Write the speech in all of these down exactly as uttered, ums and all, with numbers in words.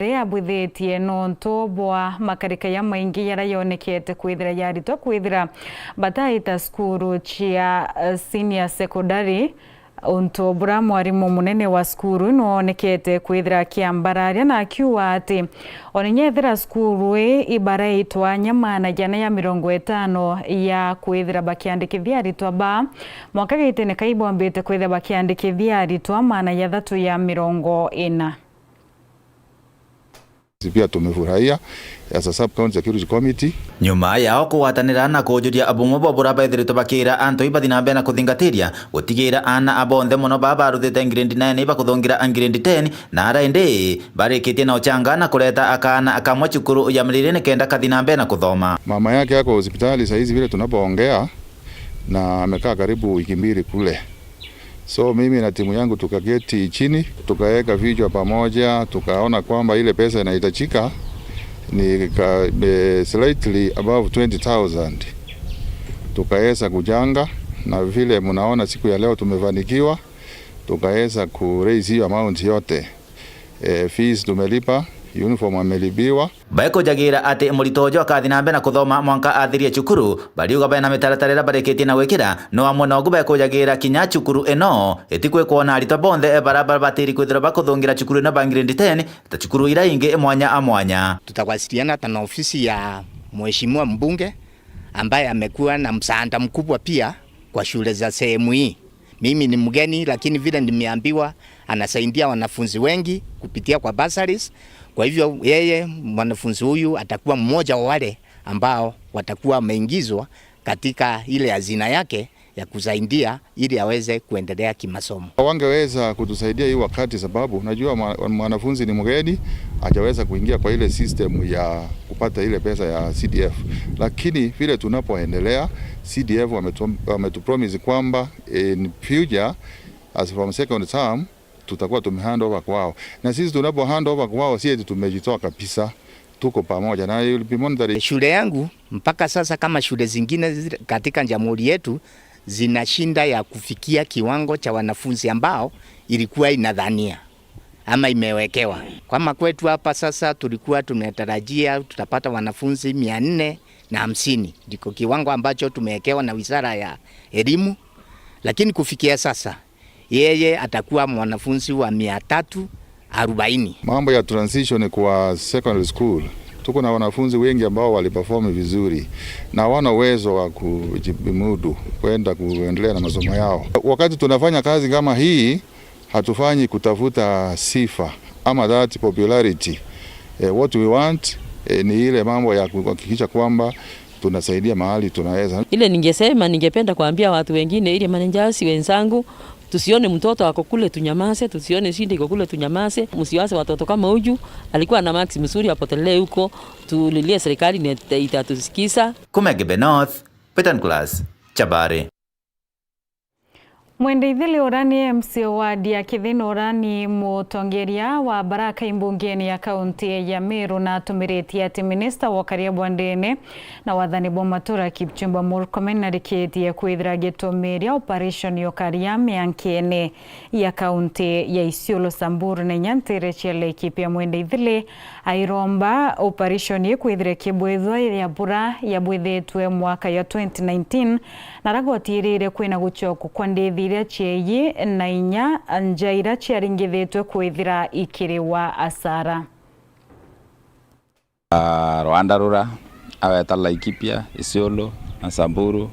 riria abwithitie nontu bwa makarika jamaingi jaria jonekete kwithira ja aritwa kwithira bataita cukuru cia, eh, senior secondary, untu buria mwarimu munene wa cukuru ino onekete kwithira akiambararia na akiuga ati ona inya ethira cukuru ii ibaraitwa nya maana jana ya mirongo itano ya kwithira bakiandikithia aritwa baa, mwanka gitene kai bwambite kwithira bakiandikithia aritwa maana jathatu ya mirongo ina. Sisi pia tumefurahia as a sub county security committee. Nyuma yao kugwatanira na kujuria bumwe bwa buria bethiritwe bakiira antu ibathi na mbere na kuthingatiria gutigiira aana bonthe mono baa baruthite grade nine ibakuthungira grade ten, na ara indi barikitie na uchanga na kureta akaana kamwe cukuru ya Miriri nikenda kathi na mbere na kuthoma. Mama yake ako hospitali saizi vile tunapoongea, na amekaa karibu wiki mbili kule. So mimi na timu yangu tukaketi chini, tukaweka vichwa pamoja, tukaona kwamba ile pesa inahitajika ni ka, eh, slightly above twenty thousand. Tukaweza kuchanga, na vile mnaona siku ya leo tumefanikiwa, tukaweza ku raise hiyo amount yote. Eh, fees tumelipa, uniform amelipiwa. Baikujagira ati murito uju akathi na mbere na kuthoma mwanka athirie cukuru, bariuga bena mitaratara iria barikitie na gwikira, no amwe nogu baikujagira kinya cukuru ino itikwikwa na aritwa bonthe baria babatiri kwithirwa bakuthungira cukuru ino ba grade ten, ta cukuru iria ingi mwanya a mwanya. Tutawasiliana hata na ofisi ya mheshimiwa mbunge ambaye amekuwa na msaada mkubwa pia kwa shule za sehemu hii. Mimi ni mgeni, lakini vile nimeambiwa, anasaidia wanafunzi wengi kupitia kwa bursaries. Kwa hivyo, yeye, mwanafunzi huyu atakuwa mmoja wa wale ambao watakuwa wameingizwa katika ile hazina yake ya kusaidia ili aweze kuendelea kimasomo. Wangeweza kutusaidia hii wakati, sababu najua mwa-, mwanafunzi ni mgeni, hajaweza kuingia kwa ile system ya kupata ile pesa ya C D F. Lakini vile tunapoendelea, C D F wametu-, wametupromise kwamba in future, as from second term, tutakuwa tumehand over kwao. Na sisi tunapo hand over kwao, si eti tumejitoa kabisa. Tuko pamoja na you'll be monitoring. Shule yangu mpaka sasa, kama shule zingine zile katika jamhuri yetu, zina shinda ya kufikia kiwango cha wanafunzi ambao ilikuwa inadhania ama imewekewa. Kama kwetu hapa sasa, tulikuwa tunatarajia tutapata wanafunzi mia nne na hamsini. Ndiko kiwango ambacho tumewekewa na Wizara ya Elimu, lakini kufikia sasa, yeye atakuwa mwanafunzi wa mia tatu arobaini. Mambo ya transition kwa secondary school, tuko na wanafunzi wengi ambao waliperform vizuri na hawana uwezo wa kujimudu kwenda kuendelea na masomo yao. Wakati tunafanya kazi kama hii, hatufanyi kutafuta sifa ama that popularity. Eh, what we want, eh, ni ile mambo ya kuhakikisha kwamba tunasaidia mahali tunaweza. Ile ningesema, ningependa kuambia watu wengine, ile managers wenzangu, tusione mtoto ako kule tunyamaze, tusione shida iko kule tunyamaze. Msiwaze watoto kama huyu, alikuwa na marks mzuri, apotelee huko, tulilie serikali na ita-, itatusikiza. Kuma Igembe North, Peter Nicholas, Chabari. Mwende Ithili uria ni M C A ward ya Kithina uria ni mutongeria wa Baraka imbungeni ya kaunti ya Meru na atumiritie ati minista wa ukaria bwa ndene na wathani bwa matura Kipchumba Murkomen narikitie kwithira agitumiria operation ya ukaria miankene ya kaunti ya Isiolo, Samburu na inya ntere cia Laikipia. Mwende Ithili airomba operation ikwithira ikibwithwa ya bura yabwithitwe mwaka ya twenty nineteen, na ragoti irire kwina gucoku kwa ndithi iria ciei na inya nja iria ciaringithitwe kwithira ikiriwa asara. Ah, Rwanda rura, aweta Laikipia, Isiolo, na Samburu,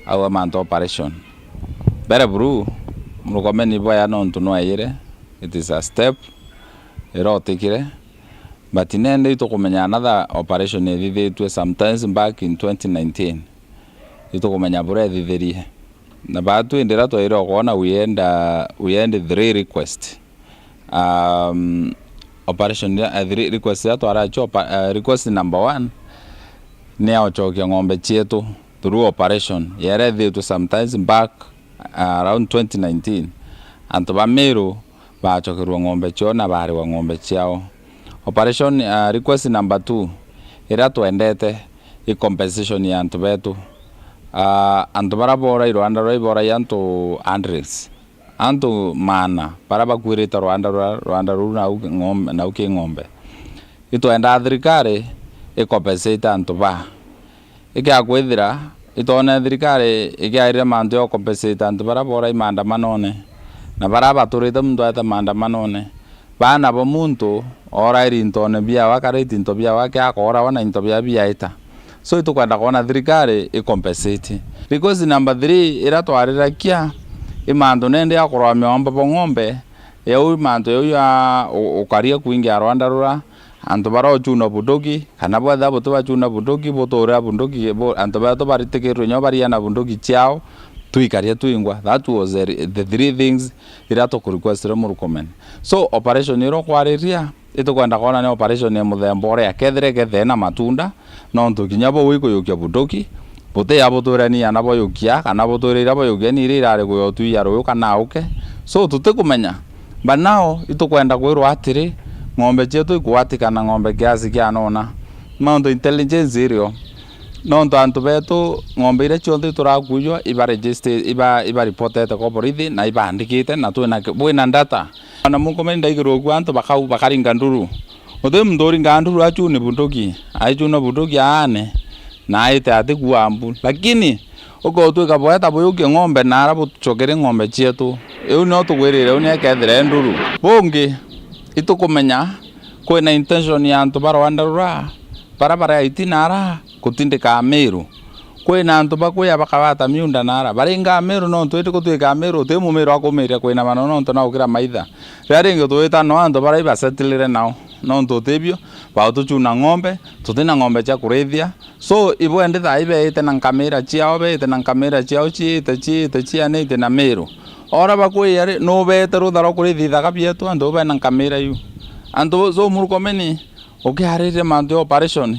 au amantu operation. Mbere buru, Murkomen ibwaya nontu nweyire, it is a step, irotikire, but nende itukumenya another operation ithithitue sometimes back in twenty nineteen. Itukumenya buria ithithirie. Na baatu indi iria twaire okwona, we had, uh, we had three request. Um, operation iria, uh, three request iria twaracio, opa-, uh, request number one ni ya ucokia ng'ombe cietu through operation. Yere ithitwe sometimes back, uh, around twenty nineteen. Antu ba Meru bacokerwa ng'ombe ciao na bariwa ng'ombe ciao. Operation, uh, request number two, iria twendete, i compensation ya antu betu. Uh, antu baria borai Rwanda rwa iborai antu hundreds. Antu maana baria bakuirite Rwanda rwa, Rwanda ruu nau ng'ombe, nau ki ng'ombe. Itwendaa thirikari i compensate antu baa. Ikiakwithira itwone thirikari ikiarire mantu ya compensate antu baria borai maandamanone, na baria baturite muntu aete maandamanone, baa nabo muntu orairi intone biawe, akariti into biawe, akiakoorawa na into biawe biaita. So, itukwenda kwona thirikari i compensate. Request number three iria twarirakia i mantu nende ya kurwaa miomba bo ng'ombe, yau mantu yau ya u-, ukaria kwingi ya rwanda rura, antu baria uchuna bunduki, kana bwethira buti bachuna bunduki, buturira bunduki, bu-, antu betu baritikirwe nyo baria na bunduki ciao, twikaria twingwa. That was the, the three things iria tukurequestire Murkomen. So, operation iria ukwariria, itukwenda kwona ni operation ya muthemba uria, kethire kethee na matunda, nontu kinya bau ikuyukia bunduki, buti ya butwire ni ana boyukia, kana butwire iria boyukia ni iria irari kuya utui ya ruyu kana auke. So, tutikumenya. But now, itukwenda kwirwa atiri, ng'ombe cietu ikugwatikana ng'ombe kiasi kia nona. Nontu intelligence irio. Nontu antu betu, ng'ombe iria cionthe iturakuiywa, iba register-, iba, iba reportete kwa borithi, na ibaandikite, na twina, bwina data. Ona Murkomen ndaigirwe kuo antu bakau-, bakaringa nduru. Uti muntu uringaa nduru achune bunduki, aichuna bunduki aane, na aite ati kuua mbu. Lakini, ukotwika bweta buyukie ng'ombe na ara buchokere ng'ombe cietu. Iu nio tugwirire, iu nio ikethire nduru. Bungi, itukumenya kwina intention ya antu ba rwanda rura, bara bari aiti na ara, kutindika Amiru. Kwina antu bakuya bakabata miunda nara. Baringa Amiru nontu indi gutwika Amiru uti Mumiru akumiria kwina mano nontu na ukira maitha. Riria ringi twita no antu baria ibasetilire nao. Nontu utibio, bautuchuna ng'ombe, tutina ng'ombe cia kurithia. So, ibo endi thaa ibeite na nkamira ciao, beite na nkamira ciao ciite, ciite, cianite na Miru. Ora bakuya ri, nubeete rutha rwa kurithia ithaka bietu antu bena nkamira iu? Antu, so, Murkomen, ukiariria mantu ya operation.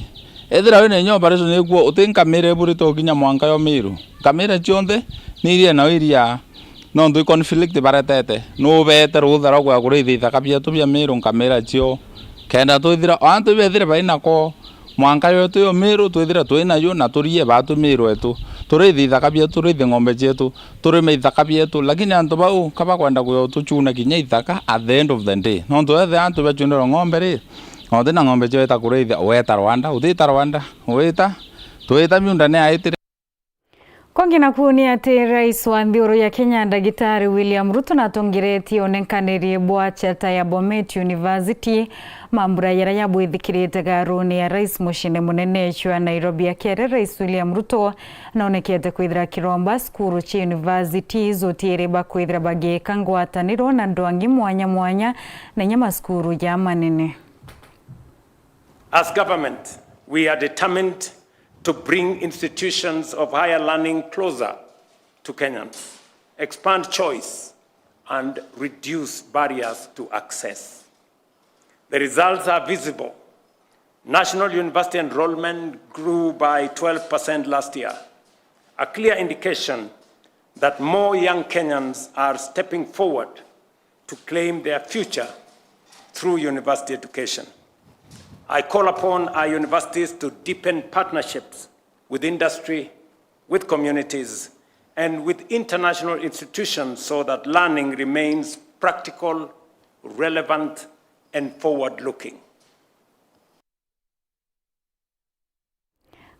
Ethira wina inya operation ikuo, uti nkamira iburite ukinya mwanka yo Miru. Nkamira cionthe ni iria nao iria, nontu i conflict baretete. Nubeete rutha rwa kuya kurithia ithaka bietu bia Miru nkamira cio. Kenda twithira, o antu bethire bainako, mwanka yetu yo Miru twithire twinayo na turie batu Miru etu. Turithie ithaka bietu, turithie ng'ombe cietu, turime ithaka bietu, lakini antu bau ka bakwenda kuya utuchuna kinya ithaka at the end of the day. Nontu ethira antu bachunirwe ng'ombe ri, na uti na ng'ombe cio wita kurithia, weta Rwanda, utita Rwanda, wita, twita miunda ni aitire. Kongi naku ni ati Rais wa nthiguru ya Kenya, Ndagitari William Ruto, natongeretie unenkaniri bwa chata ya Bomet University, mambura jaria jabwithikirite garuni ya Rais muciine munene jwa Nairobi. Akiaria, Rais William Ruto nonekete kwithira akiromba cukuru cia university jutiiri bakwithira bagiika ngwataniro na ndwangi mwanya mwanya na inya macukuru ja manene. As government, we are determined to bring institutions of higher learning closer to Kenyans, expand choice, and reduce barriers to access. The results are visible. National university enrollment grew by twelve percent last year, a clear indication that more young Kenyans are stepping forward to claim their future through university education. I call upon our universities to deepen partnerships with industry, with communities, and with international institutions so that learning remains practical, relevant, and forward-looking.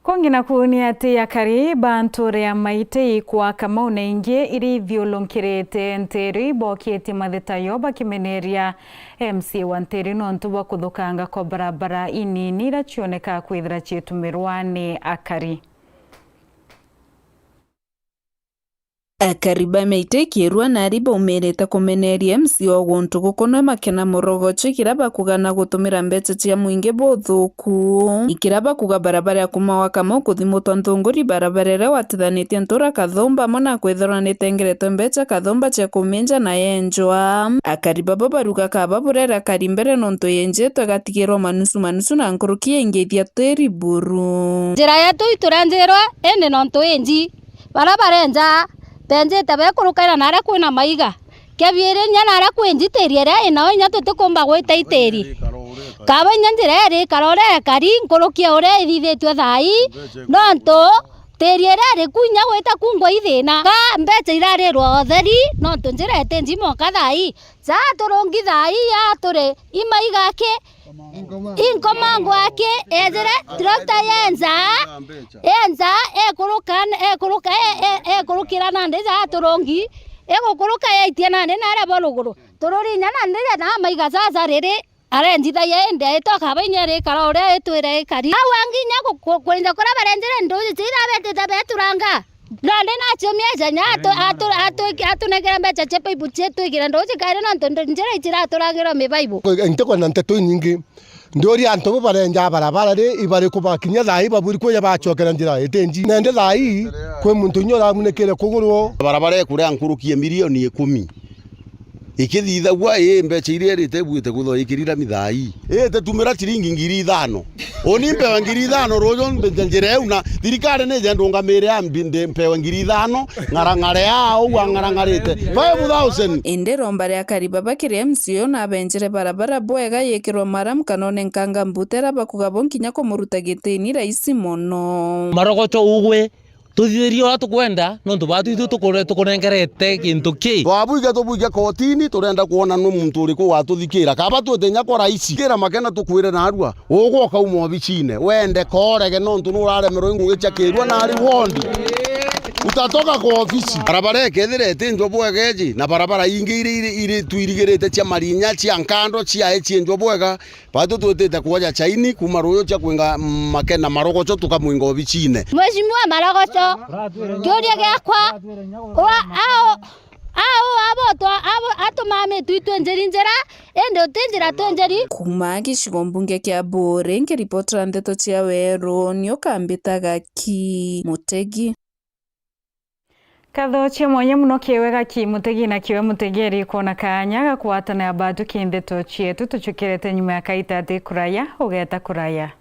Kongi naku ni ati akari ba ntuura ya Maitei kwa Kamau na ingi iria ithiurunkirite nteere iu ibokitie mathitayo bakimeneria M C A wa nteere iu nontu bwa kuthukanga kwa barabara inini iria cionekaa kwithira ciitumirwa ni akari. Akari ba Meitei Kierua nari baumirite kumeneria M C A o guntu gukunwe makena morogocho ikira bakuga na gutumira mbeca cia mwingi buthuku. Ikira bakuga barabara ya kuma wa Kamau kuthi Mutwa Nthunguri, barabara iria watithanitie ntura Kathumba, amwe na kwithirwa nitengeretwe mbeca Kathumba cia kuminja na yenjwa. Akari babo baruga kaba burera akari mbere nontu yenjitwe igatigirwa manusu manusu na nkuruki ya ingi ithia tiri buru. Njira yetu iturenjirwe indi nontu inji. Baria barenja, benjite bekurukaira naria kwina maiga. Kia biiri, inya naria kwi njitiri iria inao inya tutikumba gwita itiri. Kaba inya njira iri ikara uria ikari nkuruki ya uria ithithitue thaa ii, nontu tiri iria iri ku inya gwita kungwa i thina. Ka mbeca irarirwa utheri, nontu njira iti nji mwanka thaa ii. Ja turungi thaa ii ya turi i maiga ki, Inkomango aki, ejire tractor yenza, yenza, ekuruka, ekuruka, e-, e-, ekurukira nandi ja aturongi, igukuruka yaitia nandi naria bo ruguru. Tururinya nandi ja na maiga jaja riri, arenjithagia indi aitoka bainya rikara uria itwire ikari. Au angi inya ku-, ku-, kurinja kuria barenjire nduji cia irabetite beturanga. Nandi naciumia ijenya, atu-, atu-, atu-, atunengera mbeca cia baibu cia twigire nduji kairi, nontu ndu-, njira iciraturagirwa mibaibu. Ntikwenda nteto inyingi. Ndiuria antu bo barenja barabara ri, ibariku bakinya thaa ii babwiri kwija bacokera njira iti nji? Nende thaa ii kwi muntu inya uramunikire kugurwo. Barabara ikuria nkuruki ya milioni ikumi. Ikithithagua, ii mbeca iria irite ibuite kwithirwa ikirira mithaa ii. Ii ititumira ciringi ngiri ithano. Uni mpewa ngiri ithano ruju mbe-, njira iu, na thirikari nije ndungamire a mbi-, ndi-, mpewe ngiri ithano, ng'arang'are aa uu ang'arang'arite. Five thousand. Indi iromba ria Karibaba kiri M C A uyu nabenjire barabara bwega yikirwa maramu kana unenkanga mbuta iria bakuga bo nkinya kumuruta gitini raisi mono. Marogoco ugwe, tuthithirie uria tukwenda, nontu baatu ithui tukure-, tukunengerete gintu ki. Twabwikia, tubwikia kotini, turenda kwona nu muntu uriku watuthikira. Kaba twite inya kwa raisi, kira makena tukwire narua, ugwe ukauma obicine, wende koorege, nontu nuraremerwa i ngugi cia kirua nari wondi. Utatoka kwa ofisi. Barabara ikethira itinjwa bwega iji, na barabara ingi iri, iri, iri twirigirite cia marinya, cia nkando, ciae cienjwa bwega, Batu twitite kuoja chaini kuuma ruuyu cia kwinga makena marogoco tukamwinga obicine. Mheshimiwa Marogoco, kiuria giakwa, wa, au, au, abo twa, abo, atumamitwi twenjeri njira, indi uti njira twenjeri. Kuuma gicigo mbunge kia Buuri, nkiripotera ndeto cia weru, ni ukambitaga ki Mutegi. Nkatho cia mwanya mono kiwega ki Mutegi na kiwe mutegeri kwona kaanya ga kugwatanira batu ki ndeto cietu. Tucukerete nyuma ya kaita ti kuraya, ugeta kuraya.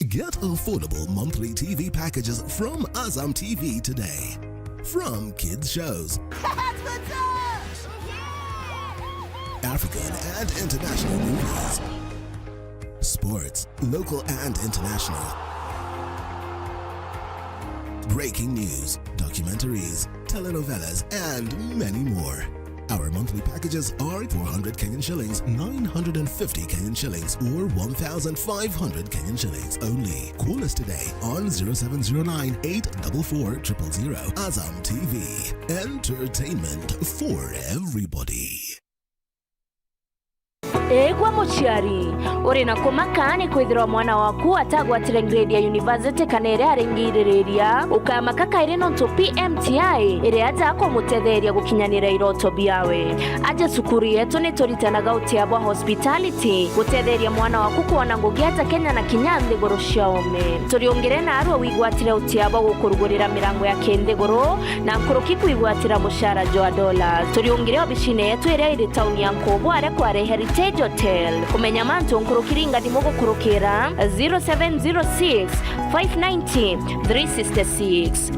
Get affordable monthly T V packages from Azam T V today. From kids shows, African and international movies, sports, local and international, breaking news, documentaries, telenovelas, and many more. Our monthly packages are four hundred Kenyan shillings, nine hundred and fifty Kenyan shillings, or one thousand five hundred Kenyan shillings only. Call us today on zero seven zero nine eight double four triple zero. Azam T V, entertainment for everybody. Eegua muciari, uri na kumaka ni kwithirwa mwana waku atagwatire grade ya university kana iria aringiririria. Ukamaka kairi nontu P M T I iri aja kumutetheria gukinyanira iroto biawe. Aja cukuru yetu ni turitanaga utia bwa hospitality, gutetheria mwana waku kwona ngugi aja Kenya na kinya nthiguru cia ome. Turiungire naarua wigwatire utia bwa gukurugurira mirango ya kinthiguru, na nkuruki kwigwatira mucara jwa dollars. Turiungire obicine yetu iria iri tauni ya Nkubu, aria kwari Heritage Hotel. Kumenya mantu nkuruki, ringa thimu gukurukira zero seven zero six, five ninety, three sixty-six.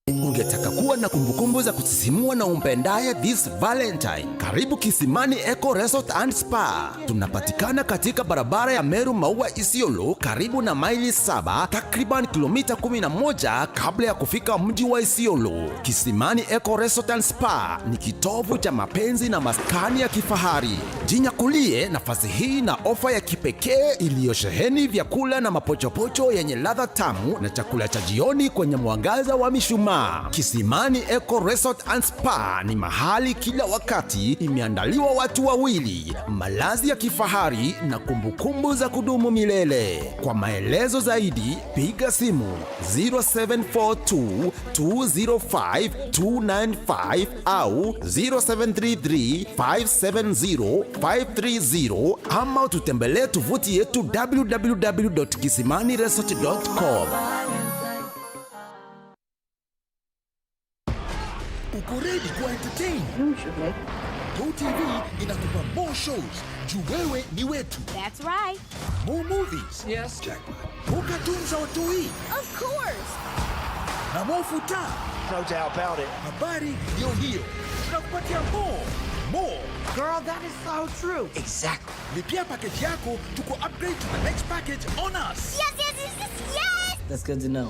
Ungetaka kuwa na kumbukumbu za kusisimua na umpendaye this Valentine? Karibu Kisimani Eco Resort and Spa. Tunapatikana katika barabara ya Meru Maua Isiolo, karibu na Maili Saba, takriban kilomita kumi na moja kabla ya kufika mji wa Isiolo. Kisimani Eco Resort and Spa ni kitovu cha mapenzi na maskani ya kifahari. Jinyakulie nafasi hii na ofa ya kipekee iliyosheheni vyakula na mapochopocho yenye ladha tamu na chakula cha jioni kwenye mwangaza wa mishumaa. Kisimani Eco Resort and Spa ni mahali kila wakati imeandaliwa watu wawili, malazi ya kifahari na kumbukumbu za kudumu milele. Kwa maelezo zaidi, piga simu zero seven four two two zero five two nine five au zero seven three three five seven zero five three zero, ama ututembelee tovuti yetu w w w dot kisimani resort dot com. Uko ready kuwa entertain? Go T V inakupa more shows. Juu wewe ni wetu. That's right. More movies. Yes, Jackpot. More cartoons za watoi. Of course. Na more futa. No doubt about it. Habari ndio hiyo. Tunakupatia more. More. Girl, that is so true. Exactly. Lipia package yako, tuku upgrade to the next package on us. Yes, yes, yes, yes, yes. That's good to know.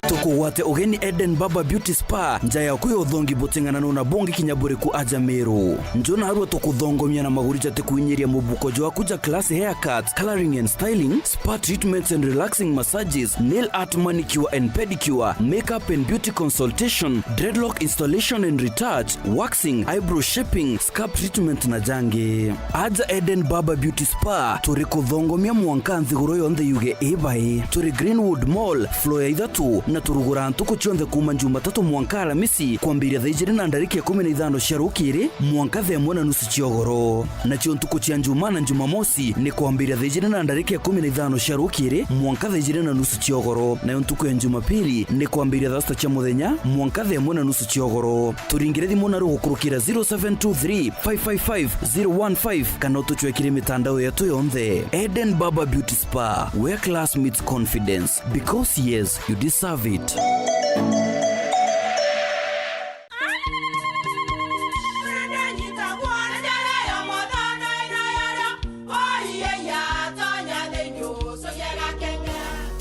Tukugwate ugeni Eden Barber Beauty Spa, nja yaku ya uthongi buting'ananu na bungi kinya buriku aja Meru. Nju narua tukuthongomia na maguru jati kuinyiria mubuko jwaku ja class haircuts, coloring and styling, spa treatments and relaxing massages, nail art, manicure and pedicure, makeup and beauty consultation, dreadlock installation and retouch, waxing, eyebrow shaping, scalp treatment na jangi. Aja Eden Barber Beauty Spa, turi kuthongomia mwanka nthiguru yonthe yuge i bai. Turi Greenwood Mall, floor ya ithatu, na turugura ntuku cionthe kuuma Jumatatu mwanka Alamisi, kwambiria thaa ijiri na ndarika ikumi na ithano cia rukiri mwanka thaa imwe na nusu cia ugoro. Nacio ntuku cia Njumaa na Jumamosi ni kwambiria thaa ijiri na ndarika ikumi na ithano cia rukiri mwanka thaa ijiri na nusu cia ugoro, nayo ntuku ya Jumapili ni kwambiria thaa sita cia muthenya mwanka thaa imwe na nusu cia ugoro. Turingire thimu na rugukurukira zero seven two three five five five zero one five kana utucwekire mitandao yetu yonthe. Eden Barber Beauty Spa, where class meets confidence. Because yes, you deserve it.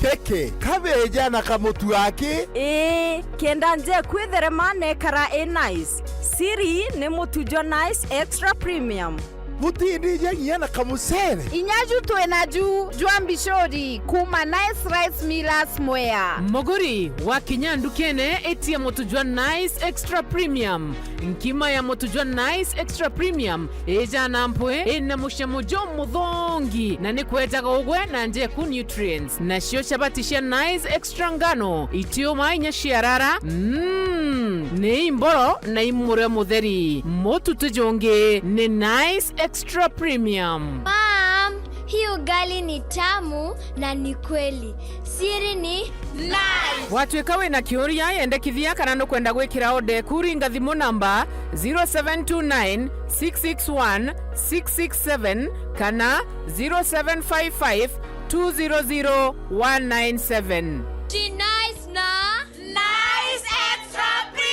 Keke, kabeja na kamutu aki? Ii, kenda nje kwitherema nekara i nice. Siri ni mutu jwa Nice Extra Premium. Butindija nginya na kamucere? Inya ju twi na ju jwa mbicuri kuuma Nice Rice Millers Mwea. Muguri, wakinya ndukene, itia mutu jwa Nice Extra Premium. Nkima ya mutu jwa Nice Extra Premium ija na mpwi, ina mucamo jumuthongi, na ni kwejaga ugwe na njeku nutrients. Nacio chabati cia Nice Extra ngano, itiuma inya ciarara, mm, ni imboro na imurio mutheri. Mutu ti jungi, ni Nice Extra Premium. Mom, hii ugali ni tamu na ni kweli. Siri ni Nice. Watwika wina kiuria, yendekithia kana nukwenda gwikira order eku, ringa thimu namba zero seven two nine six six one six six seven kana zero seven five five two zero zero one nine seven. Ti Nice na Nice Extra Premium.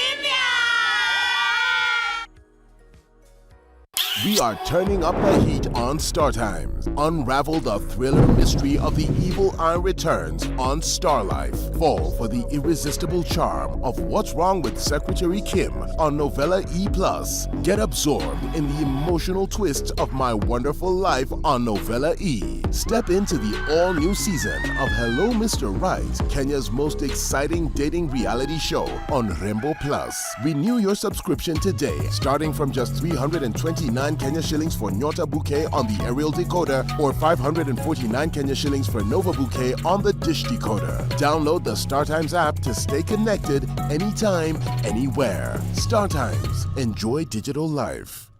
We are turning up the heat on Star Times. Unravel the thriller mystery of the evil eye returns on Star Life. Fall for the irresistible charm of What's Wrong with Secretary Kim on Novella E plus. Get absorbed in the emotional twists of My Wonderful Life on Novella E. Step into the all-new season of Hello Mister Right, Kenya's most exciting dating reality show on Rainbow Plus. Renew your subscription today, starting from just three hundred and twenty-nine Kenya shillings for Nyota Bouquet on the aerial decoder or five hundred and forty-nine Kenya shillings for Nova Bouquet on the dish decoder. Download the StarTimes app to stay connected anytime, anywhere. StarTimes. Enjoy digital life.